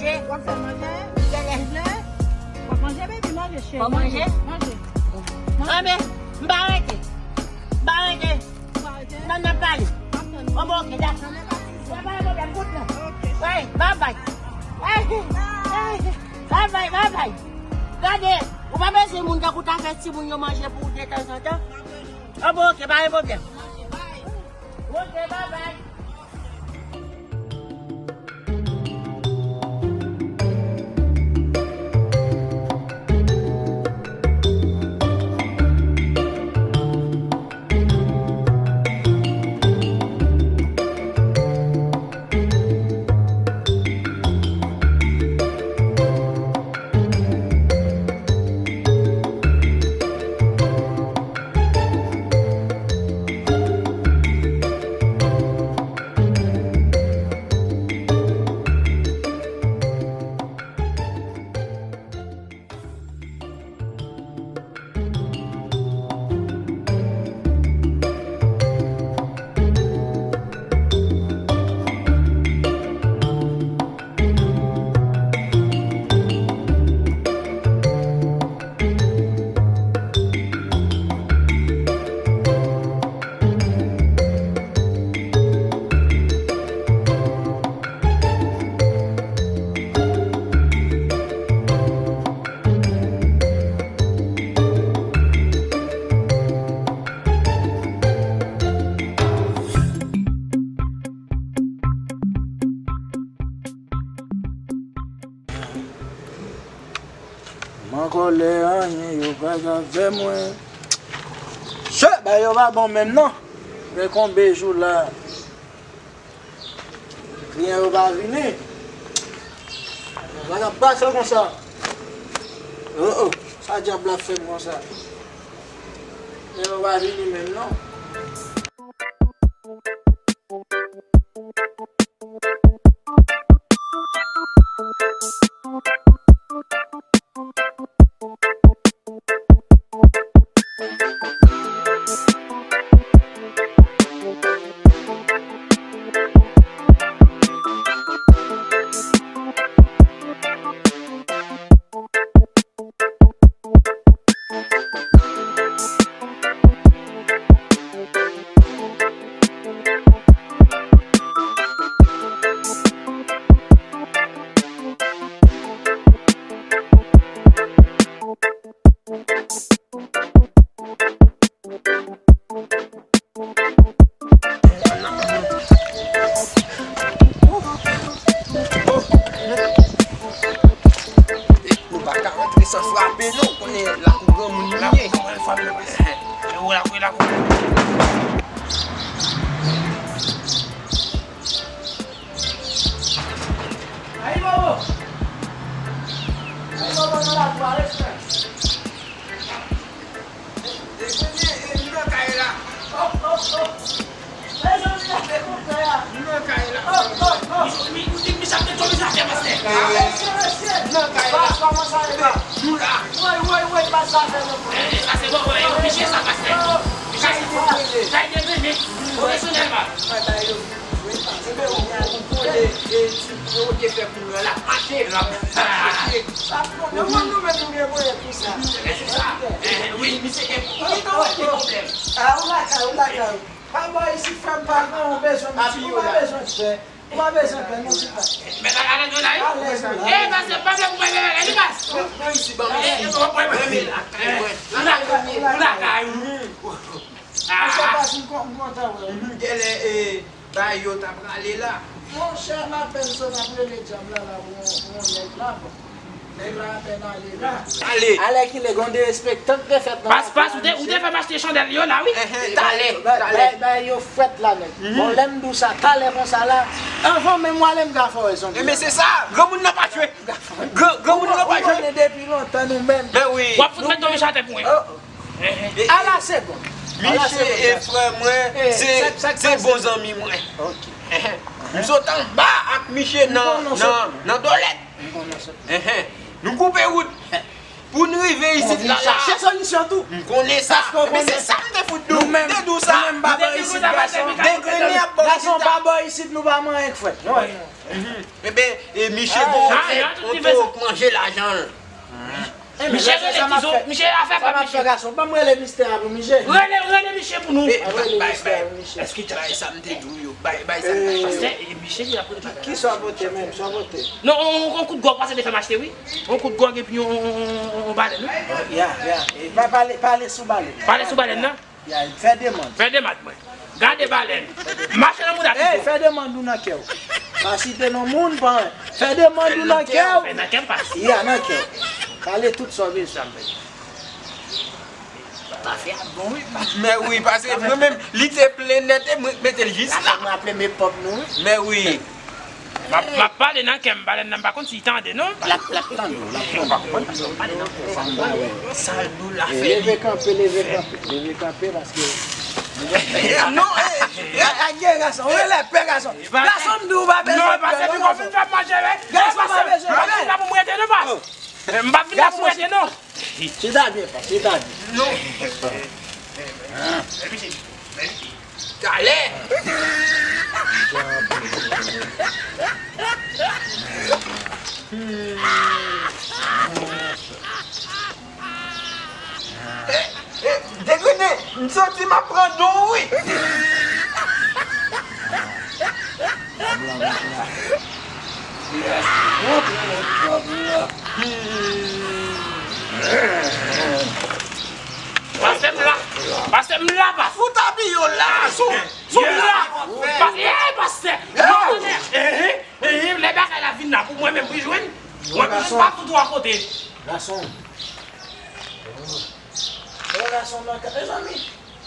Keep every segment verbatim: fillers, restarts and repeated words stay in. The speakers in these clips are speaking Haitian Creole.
W ap fè manje? Li genlè. W ap manje, baby? Manje, cheri. W ap manje? Manje. Manje. Anben, m pa rete. M pa rete. Ou pa rete? Nan, nan pale. M ap tann ou. Bon, bon, ok, dakò. Nan, nan, pa di sa. Pa gen pwoblèm, kout mwen. Ok. Wi, babay. Wi, wi. Babay, babay. Gade, ou pa bezwen moun tankou ta fè timoun yo manje pou ou detanzantan. An bon, ok, pa gen pwoblèm. Ok, babay. M an kòlè, anyen yo pa ka fè mwen. Che, bagay yo pa bon menm non. Men konbe jou la. Kliyan yo pa vini. Sa k ap pase konsa? Oh, oh, sa dyab la fè m konsa? Kliyan yo pa vini menm non. Nou pa ka rantre san frape, non. Konnen lakou granmoun li ye. Lakou granmoun, fanmi nan. Lakou, lakou, lakou. Ayibobo! Ayibobo nan lakou a, respè! Ebyen, e, m nan kay la. Hop, hop, hop. Mezanmi, gade konpè a. M nan kay la. Hop, hop, hop. Misye, mi, ou di misye ap fè tchòm misye ap fè pastè. Mesye, mesye. M nan kay la. Bas, kòman sa ye, bas? Nou la. Woy, woy, woy, bas sa fè non. E, e, sa se bon, woy, misye sa pastè. Misye sa. Kay de vini. Pwofesyonèlman. Mwen ta yo. Wi, pastè. Ou, ou, ou konnen, e, ti, ou te fè pou nou, l ap mache. L ap mache. Sa bon. Yo, mwen, nou menm, nou gen mwayen pou sa. E, se sa. E, wi, misye gen, wi, misye gen pwoblèm. A, ou lakay, ou lakay. Pa bò isit, frè m, pa gen yon bezwen, misye, ou pa bezwen pè. Ou pa bezwen pè, non, ti frè. Mèt Alan, nou la, wi. Alèz, nou la. E, pastè, pa vle pou mwen, mwen, mwen, li pas. Mwen, mwen, isi, ban mwen. E, e, mwen, mwen, mwen. Ou lakay, ou lakay, wi. Monchè, pastè, m kon-, m kontan wè w. Genlè, e, bagay yo ta prale la. Monchè, m apèn sot ap rele dyab la, la, pou yon, pou yon nèg la, bon. Nèg la apèn ale la. Ale. Alèkile, gen yon derespektan k te fèt nan. Pas, pas, ou te, ou te fè m achte chandèl yo la, wi. Enhen, talè, talè. Bay, bay, bay yo frèt la, nèg. Bon, lè m di w sa, talè konsa la, anvan menm w ale, m ka fè w rezon. Enben, se sa, granmoun nan pa jwe. Gran, granmoun nan pa jwe. Ou konnen depi lontan nou menm. Ben wi. W ap fout mèt domich atè pou mwen. Oh, oh. A la segond. A la segond. Miche e frè mwen, se, se bon zanmi mwen. Ok. M sot anba ak Miche nan, nan, nan Dòlèt. M konnen sa. Nou koupe wout. Pou n rive isit la, la, chache solisyon tou. M konnen sa. Men se sa m te fout di w. M te di w sa. Nou menm, nou menm pa bò isit, gason. Degrennen ap bò isit la. Gason pa bò isit, nou pa manyen k fwèt. Ebyen, e, miche gon tèt, on tou k manje lajan l. Miche rele Tizo, miche afè pa miche. Gason, ban m rele mistè a pou miche. Rele, rele miche pou nou. Bay, bay, bay, bay sa m te di w yo. Bay, bay sa m te di w. Pastè, e miche ki ap rele. Ki sa w pote menm? Sa w pote? Non, on, on, on kout gwòg, pase te fè m achte, wi. On kout gwòg epi on, on, on, on, on balèn, wi. Ya, ya. E pa pale, pale sou balèn. Pale sou balèn nan? Ya, fè demann. Fè demann, mwen. Gade balèn. Mache nan mouda Tizo. Ey, fè demann ou nan kè w. Pa site non moun, pa anyen. Fè demann ou nan kè w. Nan kè m pase. Ya, nan kè w. Pale tout sa w bezwen. Zafè a bon, wi. Mè wi, paske mwen menm, li te plen nèt, e mwen mete l jis la. Mwen aple men pòp nou, wi. Mè wi. M ap, m ap pale nan kè m, balèn nan m pa konn si l tande, non. L ap, l ap tande w, l ap tande w. Pale nan kè w, sa m ba wè. Sa l dou la fè li. Leve kanpe, leve kanpe, leve kanpe, paske. Non, e, e, e, gen gason, ou rele pè gason. Gason m di w pa bezwen pè, non, gason. Gason pa bezwen pè. M pa vin la pou m rete, non, pa. M pa vin la pou m rete, non. Chita byen, pa, chita byen. Non. Talè. Eh, eh, Degrennen, m santi m ap pran don, wi. Pastè m la, pastè m la, pastè. Fout abiye w la, sou, sou la. Pastè, eh, pastè. Non, non, non. Eh, eh, eh, lè bagay la vin la pou mwen menm pou jwenn. Mwen pou jwenn pa tout twa kote. Gason. Yon gason nan ka, mezanmi.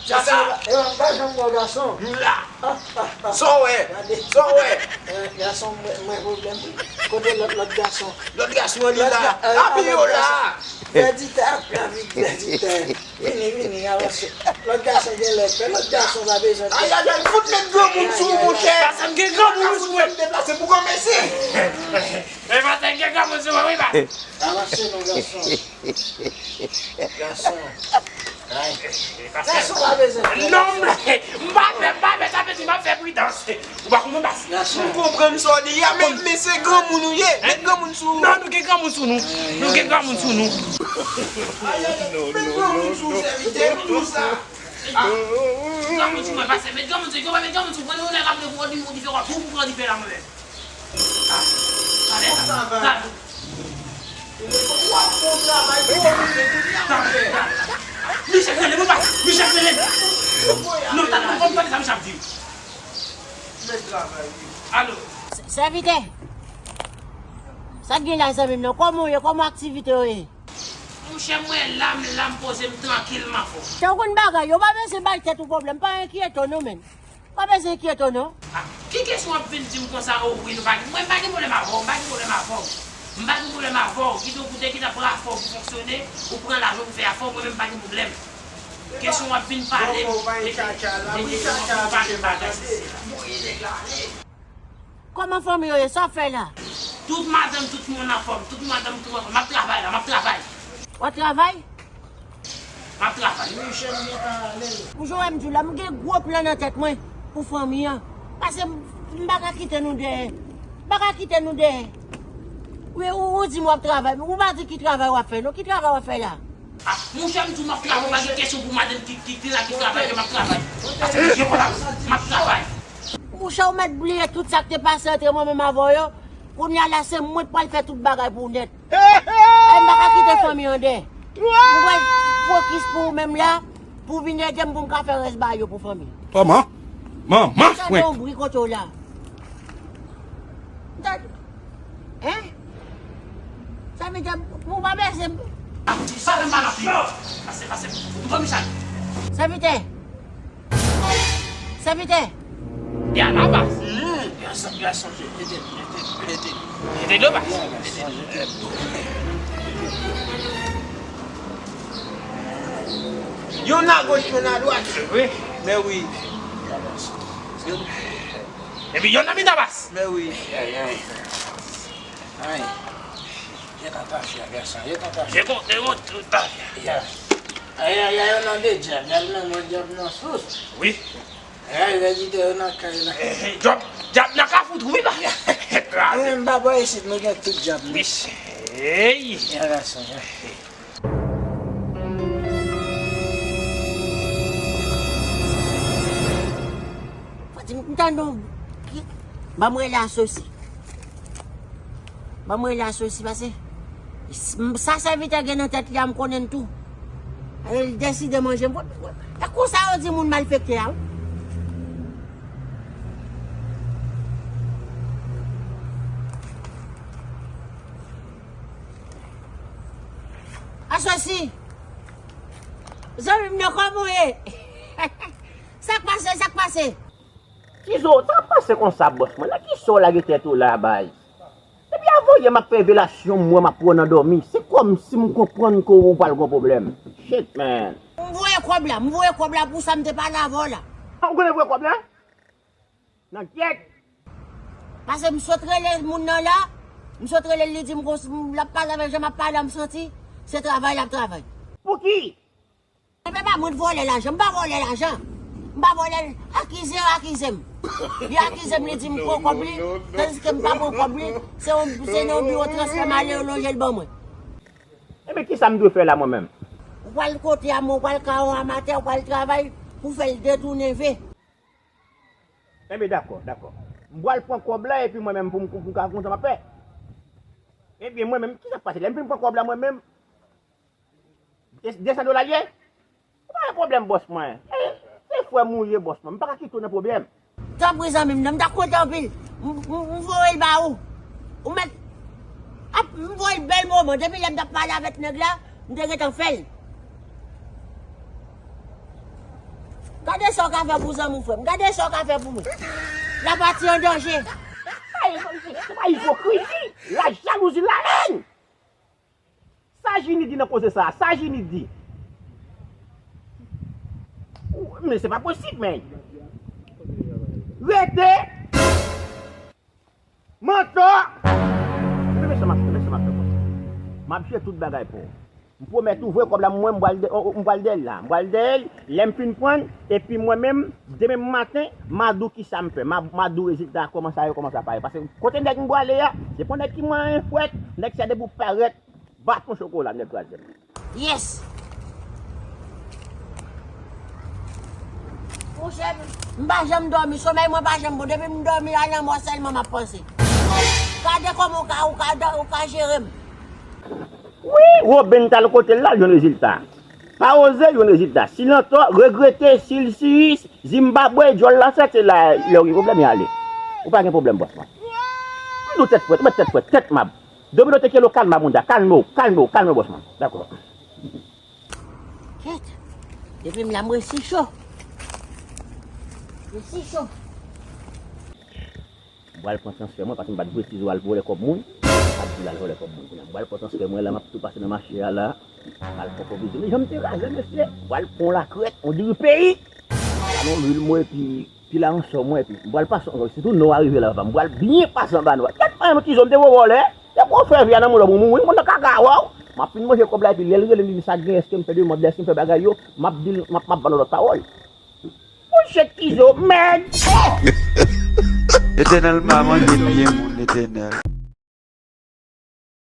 Se sa. E w pa janm wè gason. M la. Sa w wè? Sa w wè? Eh, gason, mwen, mwen pwoblèm wi. Kote lòt, lòt gason? Lòt gason an li la. Abiye w la. Pèdi tè, pèdi tè. Vini, vini, avanse. Lòt gason gen lè pè, lòt gason pa bezwen pè. Ay, ay, ay, fout met granmoun sou ou, monchè. Pastè m gen granmoun sou mwen. Deplase pou granmesi. Men pastè m gen granmoun sou mwen, wi, pastè. Avanse non, gason. Gason. Ay. Gason pa bezwen pè. Non, m pa pè, m pa pè, sa vle di m ap fè pridans. Ou pa konprann, baz? M konprann sa w di a, men, men se granmoun ou ye. Met granmoun sou ou. Non, nou gen granmoun sou nou. Nou gen granmoun sou nou. Ay, ay, ay, met granmoun sou ou, sèvitè, nou di w sa. Ah, granmoun sou mwen, pastè, met granmoun sou, yo pa met granmoun sou, pran yon nèg ap leve w di moun diferan, pou pou pran dife la, mwen menm. Ah, talè, talè. W ap fè yon travay pou w rive kounye a, monchè. Michel rele mwen, pastè, Michel rele. Non, tande, tande sa Michel ap di. Men travay li. Alo. Sèvitè. Sa k gen la, zanmi m nan? Kòman w ye? Kòman aktivite yo ye? Monchè, mwen la, m la, m poze m trankilman, frè. Tankou yon bagay, yo pa bezwen bay tèt ou pwoblèm, pa enkyete w non, menn. Pa bezwen enkyete w non. Ah, ki kesyon w ap vin di m konsa? O wi, nou pa gen, mwen m pa gen pwoblèm avè w, m pa gen pwoblèm avè w. M pa gen pwoblèm avè w. Kite w koute, kite ap rafe w pou fonksyone, ou pran lajan pou fè afè w, mwen menm m pa gen pwoblèm. Kesyon w ap vin pale m, e, e, e, e, w ap vin pale m bagay sesi la. Kòman fanmi yo ye? Sa w ap fè la? Tout madanm, tout moun anfòm. Tout madanm, tout moun anfòm. M ap travay la, m ap travay. W ap travay? M ap travay. Pou jan w wè m di w la, m gen gwo plan nan tèt mwen pou fanmi an. Paske m, m pa ka kite nou dèyè. M pa ka kite nou dèyè. Wi, ou, ou di m w ap travay, men ou pa di ki travay w ap fè, non. Ki travay w ap fè la? Ah, monchè, m di w m ap travay, pa gen kesyon pou madanm ki, ki, ki la ki travay, ke m ap travay. Paske m gen kòb la, m ap travay. Monchè, ou mèt bliye tout sa k te pase antre mwen menm avè w yo. Kounye a la, se mwen k pral fè tout bagay pou w nèt. Ay, m pa ka kite fanmi an dèyè. Ou pral fokis pou ou menm la, pou w vin ede m pou m ka fè rès bagay yo pou fanmi. Kòman? Manman frenk. Sa donbri kote w la. Hein? Sèvitè, ou pa bezwen. Sa fè m pa nan pi. Pase, pase. Ou pran Michel. Sèvitè. Sèvitè. Ya la bas. Gason, gason, ede, ede, ede. Ede do bas. Ede. Youn a goch, youn a dwat. Wi. Men wi. Epi youn nan mitan bas. Men wi. Ay, ay. Ay. Kèt, Tantafya, gason, e Tantafya. Demonte, demonte, Tantafya. Ya. Ay, ay, ay, yo nan de djab, djab nan mwen, djab nan sous. Wi. Ay, ay, yo nan kay la. Eh, eh, djab, djab nan kafou tou, wi, la. Kraze. Mwen menm, m pa bò isit, nou gen tout djab, non. Wi, sey. Ya, gason, ya. Fati, m tande yon, ban m rele Asosi. Ban m rele Asosi, pase sa sèvitè gen nan tèt li a, m konnen l tou. E l deside manje m. E konsa yo di moun malfektè a, wi. Asosi! Zanmi m nan, kòman w ye? Sa k pase, sa k pase? Tizo, sa k pase konsa, bòs mwen? Nan kisa w lage tèt ou la, baz? Depi avanyè m ap fè revelasyon, m wè m ap pran nan dòmi. Se kòmsi m konprann ke w pral gon pwoblèm. Shit, man. M voye kòb la, m voye kòb la pou sa m te pale avè w la. Ou konnen voye kòb la? Nan gyèt. Pase m sot rele moun nan la, m sot rele l, li di m konsa, l ap pale avè jan m ap pale a, m santi se travay l ap travay. Pouki? Epi pa mwen t vòlè lajan, m pa vòlè lajan. M pa vòlè l, akize yo akize m. Li akize m, li di m pran kòb li, tandiske m pa pran kòb li, se yon, se nan yon biwo transfè m ale, yo lonje l ban mwen. Ebyen, kisa m dwe fè la mwen menm? Ou pral kote a, mwen, ou pral ka yon amatè, ou pral travay pou fè l detounen ve. Ebyen, dakò, dakò. M pral pran kòb la, epi mwen menm, pou m, pou m ka kontan m ap fè. Ebyen, mwen menm, kisa k pase? Lè m fin pran kòb la, mwen menm, de, de san dola l ye? Pa gen pwoblèm, bòs mwen. E, se frè m ou ye, bòs mwen. M pa ka kite w nan pwoblèm. Tanpri, zanmi m, non, m ta kontan anpil. M, m, m voye l ba ou. Ou mèt ap, m voye l bèl moman. Depi lè m t ap pale avèk nèg la, m te gentan fè l. Gade sa w ka fè pou zanmi w, frè m. Gade sa w ka fè pou mwen. Lapati an danje. Se pa ipokrizi, la jalouzi, la haine. Sa Jini di nan koze sa a? Sa Jini di? Ou, men se pa posib, men. Rete! Mantò! Men, men sa m ap fè, men sa m ap fè, bòs. M ap jere tout bagay pou ou. M pwomèt ou, voye kòb la, mwen, m pral de-, m pral dèyè l la. M pral dèyè l, lè m fin pran l, epi mwen menm, demen maten, m a di w kisa m fè. M a, m a di w rezilta a, kòman sa ye, kòman sa pa ye. Paske kote nèg m pwale a, se pa nèg ki manyen fwèt, nèg sa depi w parèt, baton chokola nèg kraze m. Yes! Monchè, m pa janm dòmi, somèy mwen pa janm bon. Depi m dòmi a, lanmò sèlman m ap panse. Gade kòman ou ka, ou ka, ou ka jere m. Wi, Woben t al kote l la, l jwenn rezilta. Pa oze jwenn rezilta. Si l antò, regrete, si l siris, Zimbabwe, djòl la sète la, lè w gen pwoblèm, y ale. Ou pa gen pwoblèm, bòs mwen. Ou tèt frèt, ou mèt tèt frèt, tèt mab. Domino te kelo kalma, bunda, kalme w, kalme w, kalme w, bòs mwen. Dakò. Kèt. Depi m la, m resi cho. Resi cho. M pral pran transfè mwen, paske m pa t vle Tizo al vòlè kòb moun. M pa t vle al vòlè kòb moun. Kounye a, m pral pran transfè mwen la, m ap tou pase nan mache a la. M al pran pwovizyon. Men jan m te raze, mesye. M pral pran lakrèt, on diri peyi. Sa non lwil mwen, epi pil a ansò mwen, epi m pral pase ankò. Sitou nò a rive la, papa. M pral byen pase anba nò a. Kèt, mwen, Tizo, m te vo vòlè. Depi w fè vi a nan moun lòt, moun mouri, moun nan kaka, waw. M ap fin manje kòb la, epi lè l rele m, di m sa gen, èske m fè demann, èske m fè bagay yo, m ap di l, m ap, m ap ban l lòt pawòl. Monchè Tizo, mèd! Letènèl pa manje pye moun, Letènèl.